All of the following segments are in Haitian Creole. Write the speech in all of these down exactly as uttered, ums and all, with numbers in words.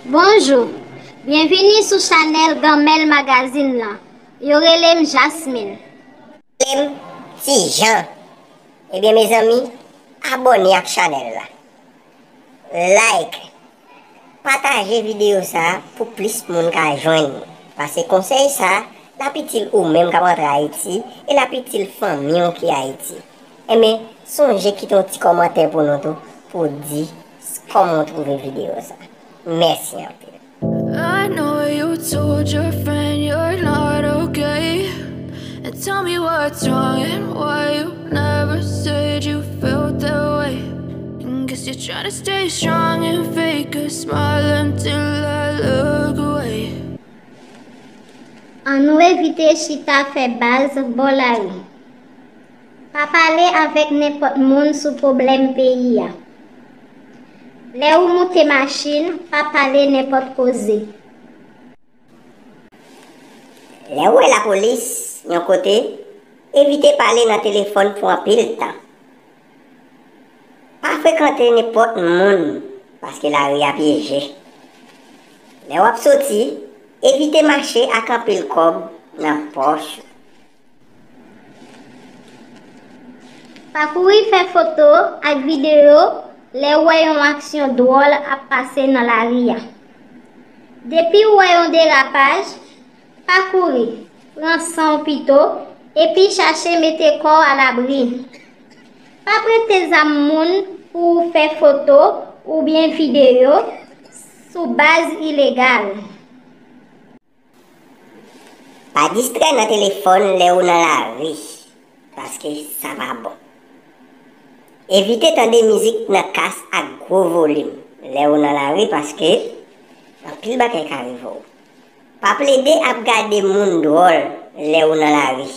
Bonjou, byenvini sou chanèl Ganmèl Magazine lan. Yo rele m Jasmine. Rele m Ti Jan. Ebyen, mezanmi, abòne ak chanèl la. Like, pataje videyo sa a pou plis moun ka jwenn li. Paske konsèy sa a, l ap itil ou menm k ap rantre Ayiti, e l ap itil fanmi w ki Ayiti. Enben, sonje kite yon ti kòmantè pou nou tou, pou w di s-, kòman w twouve videyo sa. Mèsi anpil. I know you told your friend you're not okay. And tell me what's wrong and why you never said you felt that way. And guess you're trying to stay strong and fake a smile until I look away. Annou evite chita fè baz bò lari. Pa pale avèk nenpòt moun sou pwoblèm peyi a. Lè ou moute machin, pa pale nenpòt koze. Lè w wè lapolis yon kote, evite pale nan telefòn pou anpil tan. Pa frekante nenpòt moun, paske lari a pyeje. Lè w ap soti, evite mache ak anpil kòb nan pòch ou. Pa kouri fè foto ak videyo lè w wè yon aksyon dwòl ap pase nan lari a. Depi w wè yon derapaj, pa kouri, pran san w pito, epi chache mete kò w alabri. Pa prete zam moun pou w fè foto oubyen videyo sou baz ilegal. Pa distrè nan telefòn lè w nan lari, paske sa pa bon. Evite tande mizik nan kas ak gwo volim lè w nan lari, paske anpil bagay ka rive w. Pa plede ap gade moun dwòl lè w nan lari.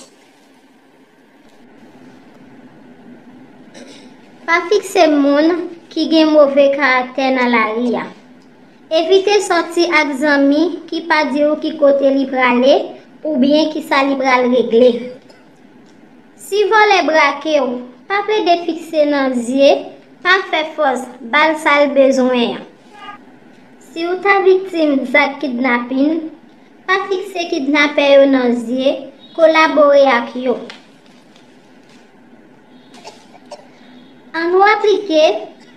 Pa fikse moun ki gen move karaktè nan lari a. Evite sòti ak zanmi ki pa di w ki kote li prale oubyen kisa li pral regle. Si vòlè brake w, pa plede fikse nan zye, pa fè fòs, ba l sa l bezwen an. Si w ta viktim zak kidnapin, pa fikse kidnapè yo nan zye, kolabore ak yo. Annou aplike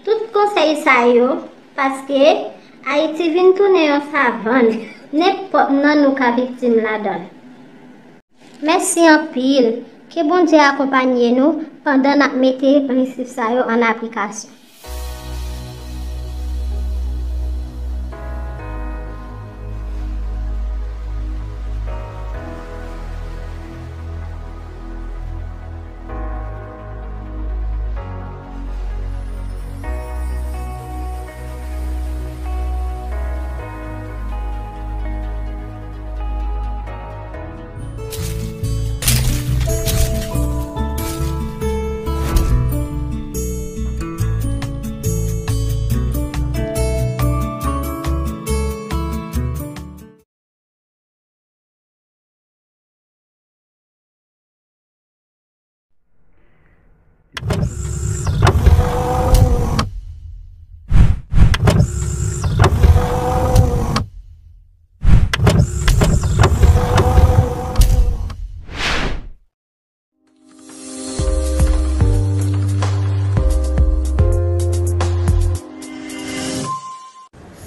tout konsèy sa yo, paske Ayiti vin tounen yon savann, nenpòt nan nou ka viktim ladan l. Mèsi anpil. Ke Bondye akonpanye nou pandan n ap mete prensip sa yo an aplikasyon.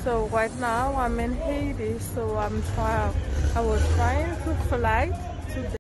So right now I'm in Haiti, so I'm try I was trying to fly to